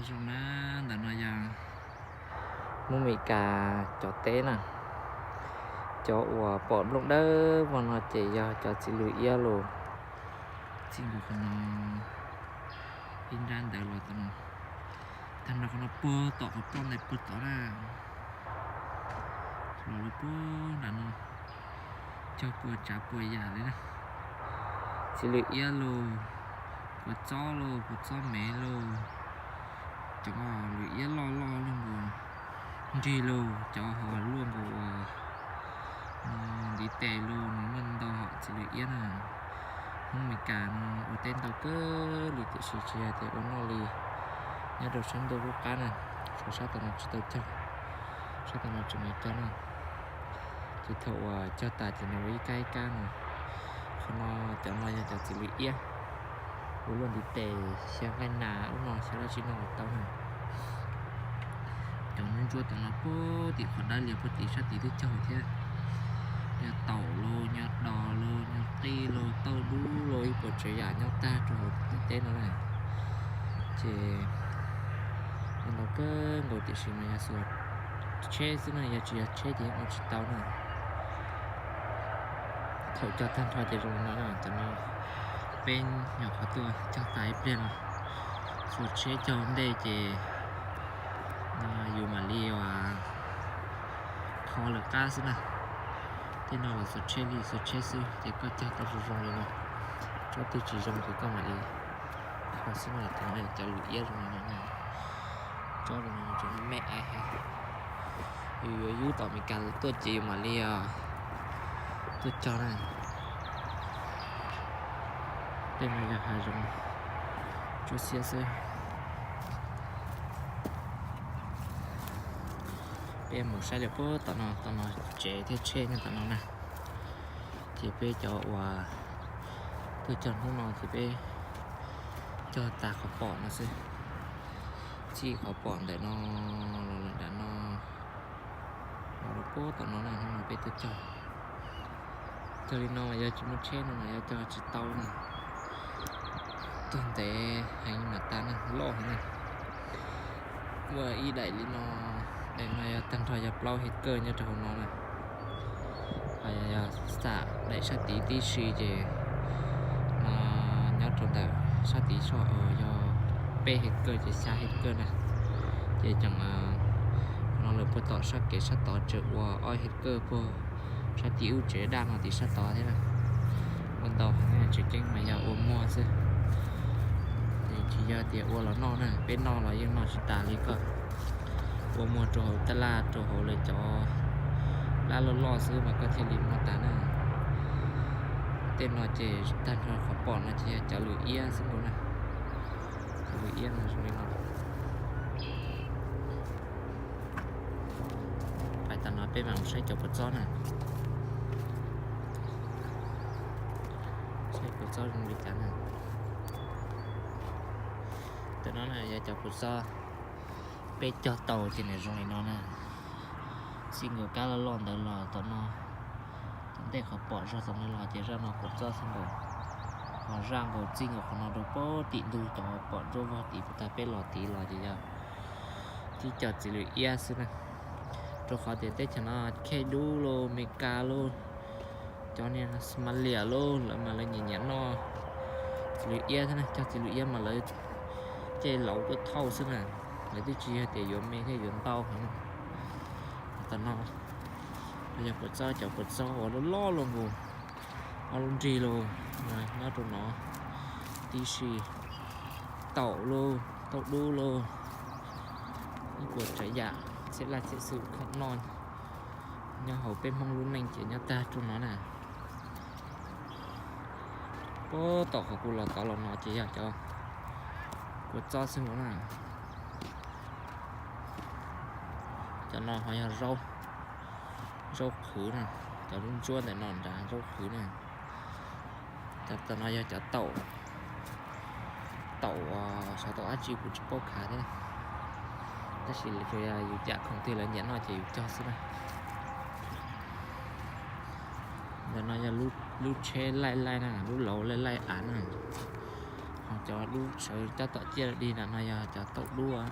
Zoo na, ntawm no yog Hmoob Mes Kas cov teb na. Cov uas pom nplooj dawb vog no ces yog cov txiv lws iab los. Txij nkaus qhov no ib nrab ntawd los tom no, tag nrho qhov no puag tom qhov ploj ntawd puag tod na, los rau puag nram no, cog puas tsav puas yam li na. Txiv lws iab los, kua txob los, kua txob mev los, cov lws iab loj loj luaj nkaus nrig los, cov ho luaj nkaus uas ntiv tes los, nws muaj ntau hom txiv lws iab na. Hmoob Mes Kas no ua teb ntau kawg li tiam sis tsis yog tias ua noj li. Nyob rau sab ntuj qub qab na, tsuas sab tom no tsis tau cog, sab tom no tseem cog na. Ces thaum uas cog tas ces nws ua ib kab ib kab no. Qhov no, cov no yog cov txiv lws iab, ua luaj ntiv tes, xyaw nqaij nas ub no, xyaw dab tsi no los tau na. Cov ntsuab ntsuab tom no puag tim qhov dawb lias puag tim sab tid twb cog thiab. Nyob taum los, nyob dos los, nyob qij los, tauj dub los, ib puas tsav yam nyob tag rau hauv teb no na. Ces ntau kawg nkaus tiam sis mas yog xuas tsheb xwb na, yog tsis yog tsheb ces yeej ua tsis tau na. Thaum cog tag nrho ces zoo li no na, cov no peb nyuam qhuav tuaj cog tas ib pliag no. Xuas tsheb cog ntej ces yus mam li ua qho lawv qab xwb na. Tej no los xuas tsheb li xuas tsheb xwb ces koj cog tau zoo zoo li no, tsob twg tsis zoo ces koj mam li qho xwb na. Cov no cov lws iab zoo li no na, tsob zoo li no tseem me me aiv heev. Yus yuav yub tom Mes Kas tuaj ces yus mam li tuaj cog na. Tej no yog hav zoov tsuab xiab xwb. Peb mus saib li puag tom no, tom no tsev thiab tsheb nyob tom no na. Ces peb cov uas tuaj cog hnub no ces peb cog tas qhov pom no xwb. Txij qhov pom ntawm no los lawm nram no, los rau puag tom no na, hnub no peb tuaj cog. Cog li no mas yog tsis muaj tsheb no mas yog cog tsis tau na. Tuag ntev heev mas tas na, loj heev na. Ua ib daim li no, daim no yog tag nrho yog plaub hectare nyob rau hauv no na. Ho yog xam daim sab tid tib si ces no nyob rau ntawm sab tid soj yog peb hectare ces xya hectare na. Ces tseem no lawm puag tom sab kev sab tod tseem ua ob hectare puag sab tim ub tsev daj no tim sab tod thiab na. Ua ntau heev tseem ceeb mas yog ua muag xwb. Tsis yog tias ua los noj na, peb noj los yeej noj tsis tas li koj. Ua muag rau hauv taj laj rau hauv lawv cov lab loj loj xwb mas koj thiaj li muag tas na. Tej no ces tag nrho qhov pom no ces yog cov lws iab xwb nkaus na. Cov lws iab no zoo li no. Pais tom no peb mam mus saib cov puas txob na. Saib puas txob zoo li cas na. Tam no na yog cov puas txob peb cog tau ces nws zoo li no na. Txij nkaus kab loj loj ntawd los tom no, tom ntej qhov pom zog tom no los ces zaj no puas txob xwb nkaus. Ho zaj nkaus txij nkaus qhov no rau puag tim ntug cov pom ntsuab vog tid puag ta peb los tid los ces yog tib co txiv lws iab xwb na. Rau qhov tias teb chaws no Khej Dub los, Mes Kas los, cov niag Somalias los lawv mas lawv nyiam nyiam noj txiv lws iab thiab na. Cog txiv lws iab mas lawv cej laus tuaj thauj xwb na. Lawv twb tsis yog tias yuav me thiab yuav ntau heev na. Tam no yog puas txob, cov puas txob uas loj loj los nkaus, ob lub nrig los, nyob rau no tib si, taum los, tauj dub los, ib puas tsav yam txhiab laj txhiab xwm khoom noj nyob hauv peb Hmoob lub neej ces nyob tag rau no na. Puag tom qhov kuv los tod los no ces yog cov puas txob xwb nkaus na. Cov no ho yog zaub, zaub qhwv na. Cov lub ntsuab ntawm no nrad zaub qhwv na. Cov tom no yog cov taum, taum xyov taum dab tsi kuv tsis paub khav thiab, tab sis yus cam khoom twg lawv nyiam noj ces yus cog xwb na. Ntawm no yog lub tsheb laij laij na, lub lauv laij laij av na. Cov lub sawv tab tom ciaj dig ntawm no yog cov taum dub.